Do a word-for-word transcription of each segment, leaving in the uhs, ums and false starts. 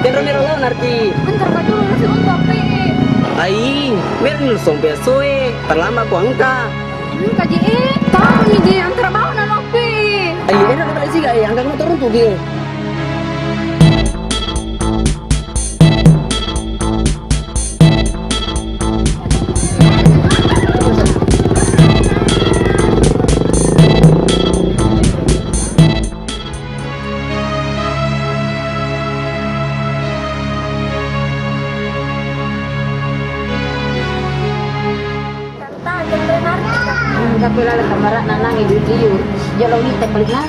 Tenro mero lo Narti. Entar maju lu si untuk api. Ai, mero ni lu sompe soe, terlambat ku engka. Hmm, kaji eh, tahu ni je antara bawah nang api. Ai, enak kata sih, ai, angkat motor untuk dia. Engka pela le kamara nanang ibu liu. Jolo wita pelinna.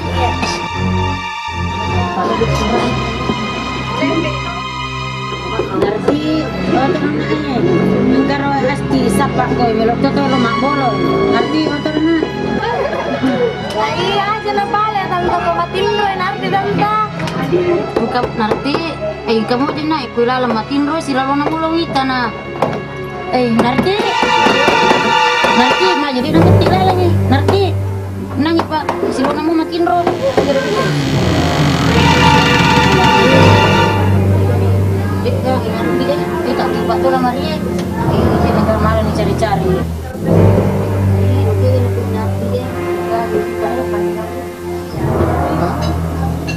Narti, otorna e. Engka ro asti sapa koi melo toto lo mabbolo. Narti, otorna. Iya aja na pale tanta ko matinro e Narti tanta. Engka Narti, eh, engka mo jenna e kui laleng matinro silalona mulo wita na. Eh, Narti. Narti, ma jadi nang ketik laleng e. Narti. Nangi, Pak. Silona mu matinro. Dek, Narti, eh. Kita, Pak, tuh lamari e. Eh, kita malah dicari-cari.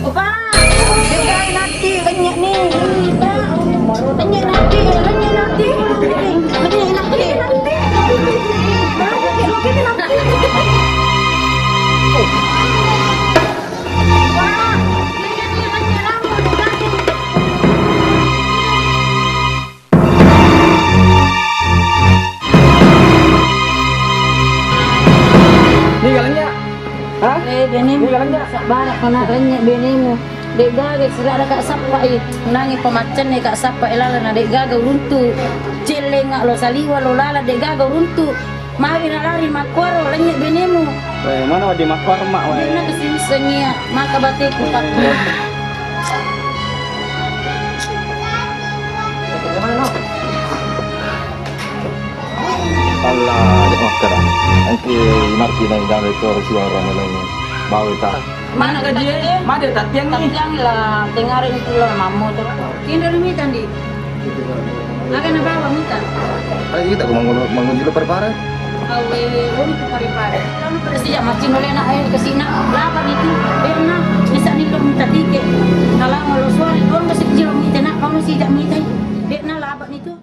Opa! Jagai Narti, lenye' ni. Lenye' Narti, lenye' Narti. Lenye' Narti. Baru pakai loket Narti. Wah, lenye' ni, lenye' rambut, lenye'. Niga lenye'? Ha? Eh, benemu. Niga lenye'? Sabbara' kona lenye' benemu. De'gaga sirara ka sappa i. Nangi pamaccanne ka sappa i laleng na de'gaga uruntu. Cellenga lo saliwa lo laleng de'gaga uruntu. Mawi nalari makkuaro lenye' benemu. Eh, mana wedding makkuaro, Mak, wae? De'na kasiwissengngi iya, maka bateku pattu. Allah, de' makkeda. Engke Narti nai dame ko siwara meleng bawe ta. Mana gaji? Made tattiang ni. Tattiang la tengare itu la mammo to. Kinda ri mita ndi. Aga na bawa mita. Ada kita ko mangun mangun jilo parpara. Awe, woni tu paripara. Kamu pada sijak macin oleh nak air ke sini. Laba itu, bena, bisa ni lo mita tike. Kalau mau lo suari, dorong ke sini lo mita nak, kamu sijak mita. Bena laba itu.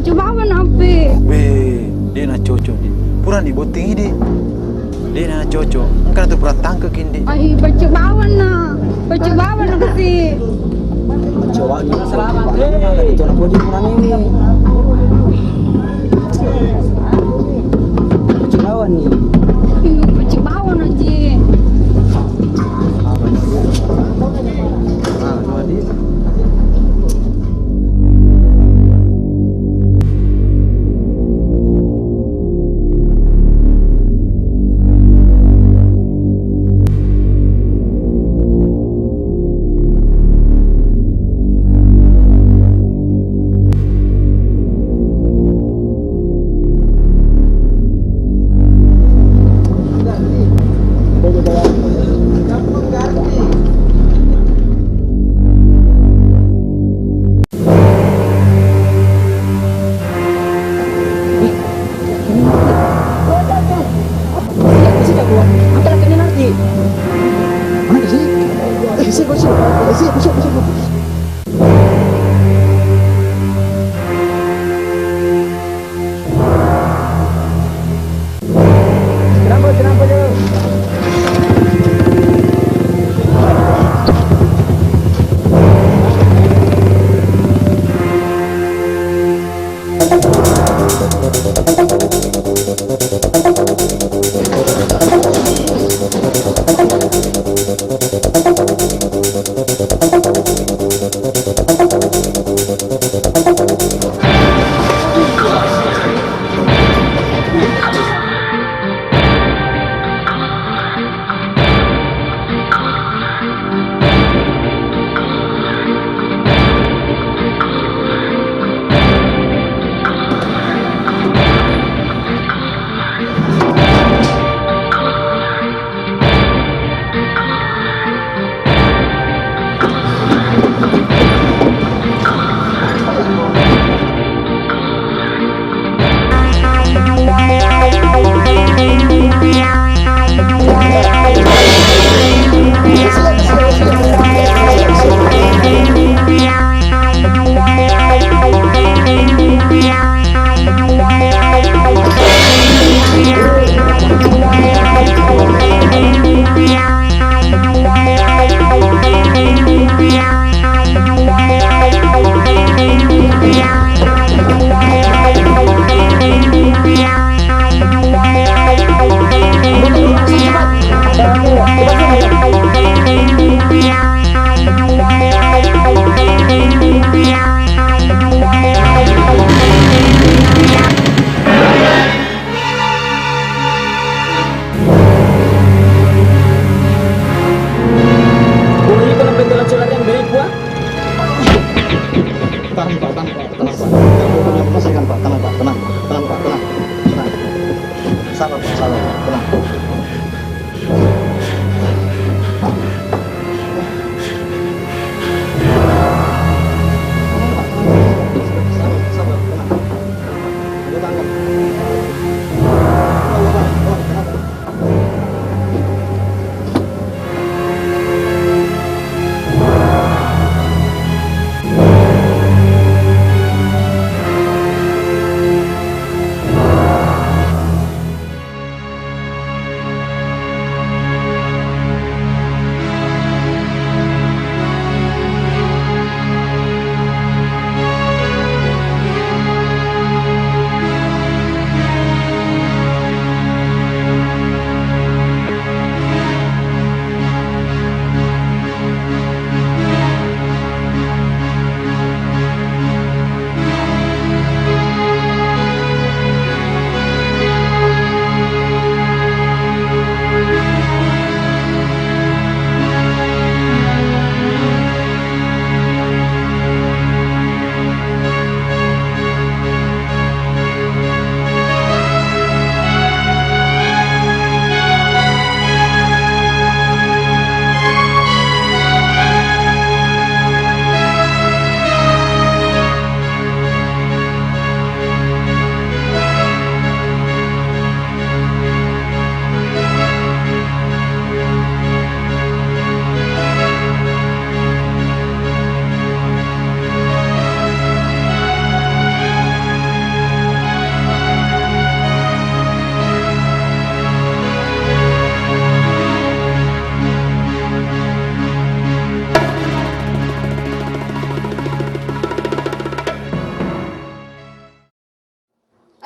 Coba bawang na, Ape. Weh, de' na cocok, Ndi. Purani botting idi. De' na cocok. Engka tu pura tangkek, Ndi. Ai, pecce bawang na. Pecce bawang na kasi. Pecce bawang ni. Selamat, eh. Itu na bodi purani ni. Pecce bawang ni. Ih, pecce bawang na, Ji.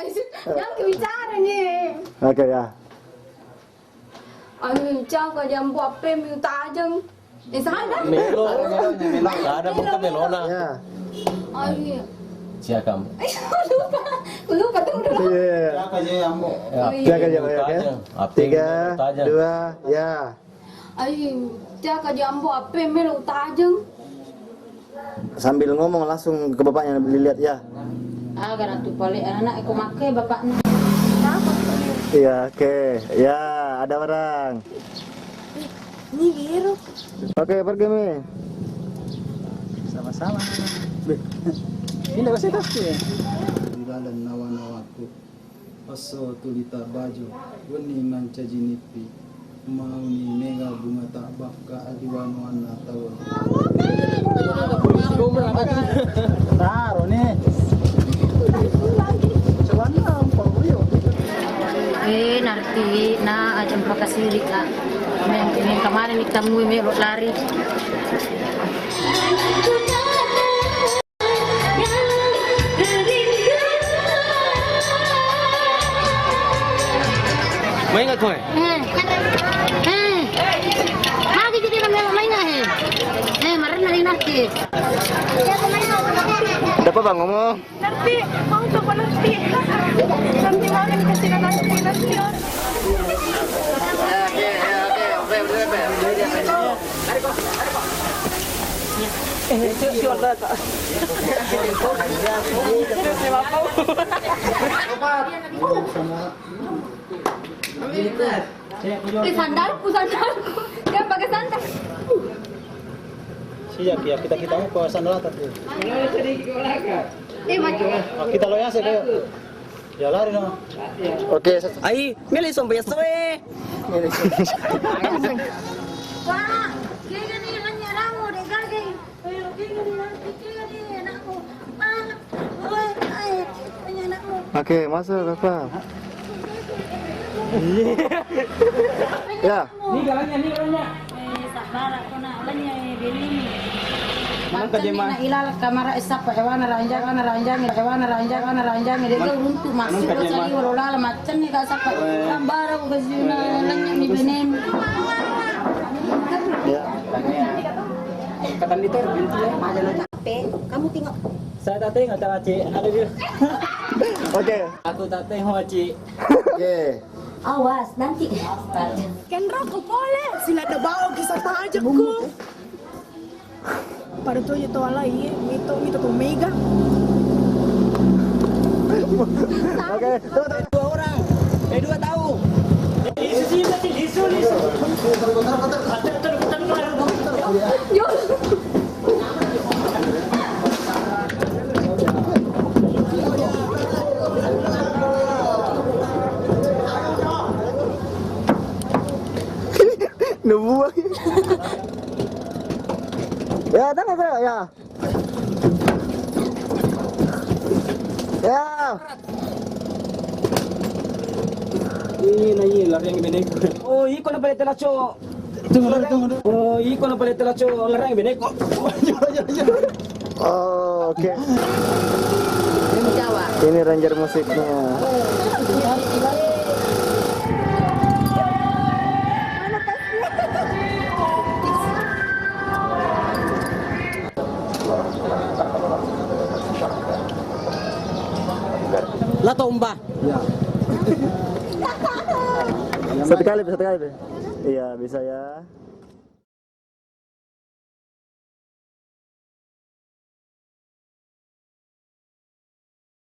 Jangan bicara nih. Oke, ya. Ayo, caka jambu ape mi tajeng. Eh, salah. Melo. Ada bukan melona. Ya. Ayo. Siakam. Ayo, lupa. Lupa tuh udah. Iya. Siapa aja yang mau? Ya. Oh, iya. Siapa aja, oke. Tajeng. Ape tajeng. Tiga, dua, ya. Ayo, caka jambu ape melo tajeng. Sambil ngomong langsung ke bapaknya dilihat ya. Aga ratu pale anak eko make bapaknya. Iya, oke. Ya, ada orang. Ini biru. Oke, pergi mi. Sama-sama. Ini kasih tas ya. Di dalam nawa-nawaku. Esso tuli tabbajo, wenni mancaji nippi. Mauni mega bunga tabbakka adiwanoanna tau. Taro ni. Coba na, amparo yo. Eh, narti na ajeng pakasiri ka. Men, men kemarin ditemui melo lari. Main nggak kau, eh? Eh. Eh. Lagi jadi namanya main nggak, eh? Eh, marah nari nanti. Dapat bang ngomong. Nanti, mau coba nanti. Nanti mau dikasih nanti, nanti. Eh, sandalku, sandalku. Dia pakai sandal. Siap ya, kita, kita mau ke sandal atas tuh. Eh, maju. Ah, kita lo ya, saya kayak. Ya lari no. Oke, ses- Ai, mele sombe soe. Wah, kega ni lanya ramu de gage. Ayo, kega ni nanti, kega ni anakmu. Ah, oi, ai, lanya anakmu. Oke, masuk, Kakak. Ya. Ni galanya, ni galanya. Eh, sabbara ko na lanya, eh, belini. Maneng ka jema. Na ilala kamara, eh, sappa hewana ranjang, ana ranjang, hewana ranjang, ana ranjang, de' kau runtu masuk, maneng ka jema. Sali walo lala macam ni ka sappa. Eh. Sabbara ko kasi na lanya ni benem. Ya. Katan itu binti ya. Pe, kamu tengok. Saya tak tengok, tak, Cik. Ada dia. Oke. Aku tak tengok, Cik. Oke. Awas, nanti. Kenro ko pole. Sila de bao kisah tajak ko. Pada tu je tu alai, mito, mito tu mega. Oke, tuh, tuh. Dua orang. Eh, dua tahu. Lisu sih, masih lisu, lisu. Putar, putar, putar. Putar, putar, putar. Yo. Nabuang. Ya, tenang, tenang, ya. Ya. Ini na, ini lari yang benek. Oh, iko na pale telaco. Tunggu dulu, tunggu dulu. Oh, iko na pale telaco, ngarang benek kok. Oh, oke. Ini Jawa. Ini ranger musiknya. La tomba. Satu kali, satu kali. Iya, bisa ya.